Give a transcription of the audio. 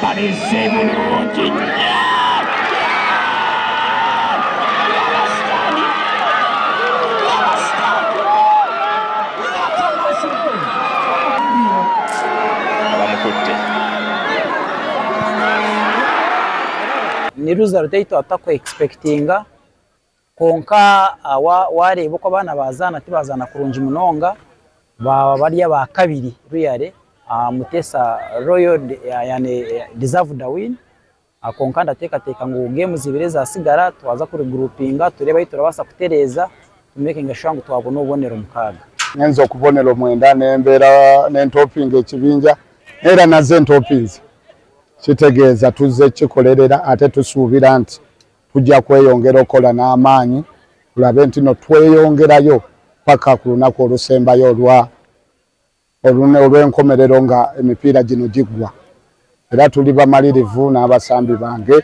Baleze bulungi nnyo. Abamukutte. Ni result ei twataku expectinga, kwonka wareeba oku abaana bazaana, tibazaana kurungi munonga, baba bari aba kabiri. Really, Mutesa Royal yani deserve the win. Kwonka ndateekateeka ngu games ibiri ezasigara twaza kuregroupinga, tureebe ahu turabaasa kutereeza, tumakinge sure ngu twabona obubonero 6. Ngenza okubonero 9 nembeera nentopinga ekibinja, era naze ntopinze, kitegeeza tuzze kikolerera, ate tusuubira nti tujja kweyongera okukola n'amaanyi, tulabe nti no tweyongerayo paka ku lunaku olusembayo olwa olw'enkomerero nga emipiira gino giggwa. Era tuli bamalirivu n'abasambi bange.